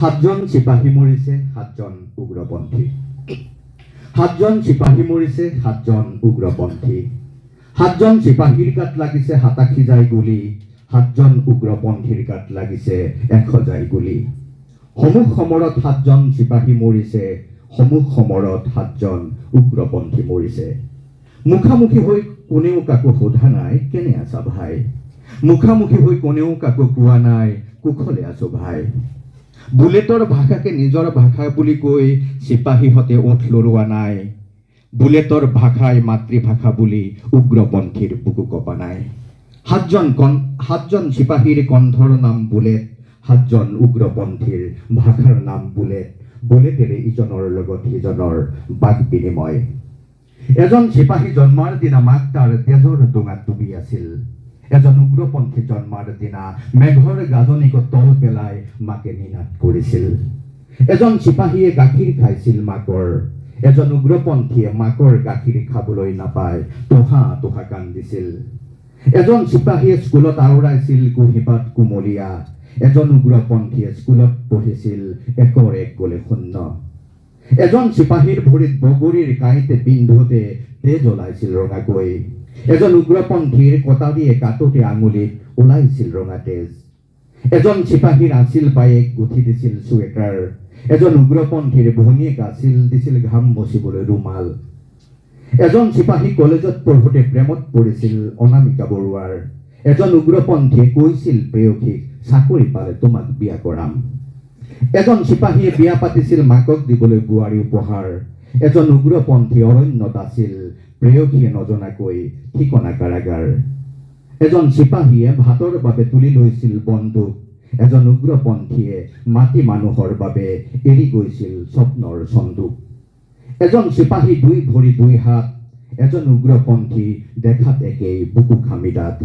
সাতজন চিপাহী মৰিছে, সাতজন উগ্ৰপন্থী। সাতজন চিপাহী মৰিছে, সাতজন উগ্ৰপন্থী। সাতজন চিপাহীৰ গাত লাগিছে 87 জাঁই গুলী। সাতজন উগ্ৰপন্থীৰ গাত লাগিছে 100 জাঁই গুলী। সমুখ সমৰত সাতজন চিপাহী মৰিছে, সমুখ সমৰত সাতজন উগ্ৰপন্থী মৰিছে। মুখামুখি হৈ কোনেও কাকো সোধা নাই, "কেনে আছা ভাই?" মুখামুখি হৈ কোনেও কাকো কোৱা নাই, "কুশলে আছো ভাই।" বুলেটৰ ভাষাকে নিজৰ ভাষা বুলি কৈ চিপাহীহঁতে ওঠ লৰোৱা নাই। বুলেটৰ ভাষাই মাতৃভাষা বুলি উগ্ৰপন্থীৰ বুকু কঁপা নাই। সাতজন চিপাহীৰ কণ্ঠৰ নাম বুলেট, সাতজন উগ্ৰপন্থীৰ ভাষাৰ নাম বুলেট। বুলেটেৰে ইজনৰ লগত সিজনৰ বাক বিনিময়। এজন চিপাহী জন্মাৰ দিনা মাক তাৰ তেজৰ ডোঙাত ডুবি আছিল। এজন উগ্ৰপন্থী জন্মাৰ দিনা মেঘৰ গাজনিক তল পেলাই মাকে নিনাদ কৰিছিল। এজন চিপাহীয়ে গাখীৰ খাইছিল মাকৰ। এজন উগ্ৰপন্থীয়ে মাকৰ গাখীৰ খাবলৈ নাপাই তোহা তোহা কান্দিছিল। এজন চিপাহীয়ে স্কুলত আওৰাইছিল কুঁহিপাত কুমলীয়া। এজন উগ্ৰপন্থীয়ে স্কুলত পঢ়িছিল একৰ এক গ'লে শূন্য। এজন চিপাহীৰ ভৰিত বগৰীৰ কাঁইটে বিন্ধোতে তেজ ওলাইছিল ৰঙাকৈ। এজন উগ্ৰপন্থীৰ কটাৰীয়ে কাটোতে আঙুলিত ওলাইছিল ৰঙা তেজ। এজন চিপাহীৰ আছিল বায়েক, গুঠি দিছিল চুৱেটাৰ। এজন উগ্ৰপন্থীৰ ভনীয়েক আছিল, দিছিল ঘাম মচিবলৈ ৰুমাল। এজন চিপাহী কলেজত পঢ়োতে প্ৰেমত পৰিছিল অনামিকা বৰুৱাৰ। এজন উগ্ৰপন্থীয়ে কৈছিল প্ৰেয়সীক, "চাকৰি পালে তোমাক বিয়া কৰাম।" এজন চিপাহীয়ে বিয়া পাতিছিল মাকক দিবলৈ বোৱাৰী উপহাৰ। এজন উগ্ৰপন্থী অৰণ্যত আছিল, প্ৰেয়সীয়ে নজনাকৈ ঠিকনা কাৰাগাৰ। এজন চিপাহীয়ে ভাতৰ বাবে তুলি লৈছিল বন্দুক। এজন উগ্ৰপন্থীয়ে মাটি মানুহৰ বাবে এৰি গৈছিল স্বপ্নৰ চন্দুক। এজন চিপাহী দুই ভৰি দুই হাত। এজন উগ্ৰপন্থী দেখাত একেই, বুকু খামি দাঁত।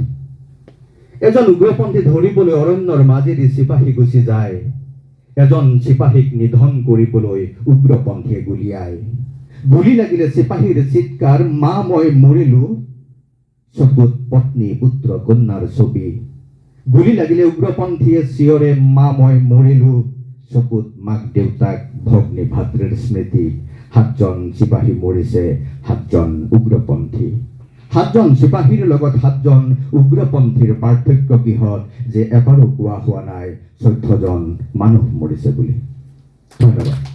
এজন উগ্ৰপন্থী ধৰিবলৈ অৰণ্যৰ মাজেদি চিপাহী গুচি যায়। এজন চিপাহীক নিধন কৰিবলৈ উগ্ৰপন্থীয়ে গুলীয়াই। গুলী লাগিলে চিপাহীৰ চিৎকাৰ, "মা, মই মৰিলো।" চকুত পত্নী, পুত্ৰ, কন্যাৰ ছবি। গুলী লাগিলে উগ্ৰপন্থীয়ে চিঞৰে, "মা, মই মৰিলো।" চকুত মাক দেউতাক, ভগ্নী ভাতৃৰ স্মৃতি। সাতজন চিপাহী মৰিছে, সাতজন উগ্ৰপন্থী। সাতজন চিপাহীৰ লগত সাতজন উগ্ৰপন্থীৰ পাৰ্থক্য কিহত যে এবাৰো কোৱা হোৱা নাই 14জন মানুহ মৰিছে বুলি। ধন্যবাদ।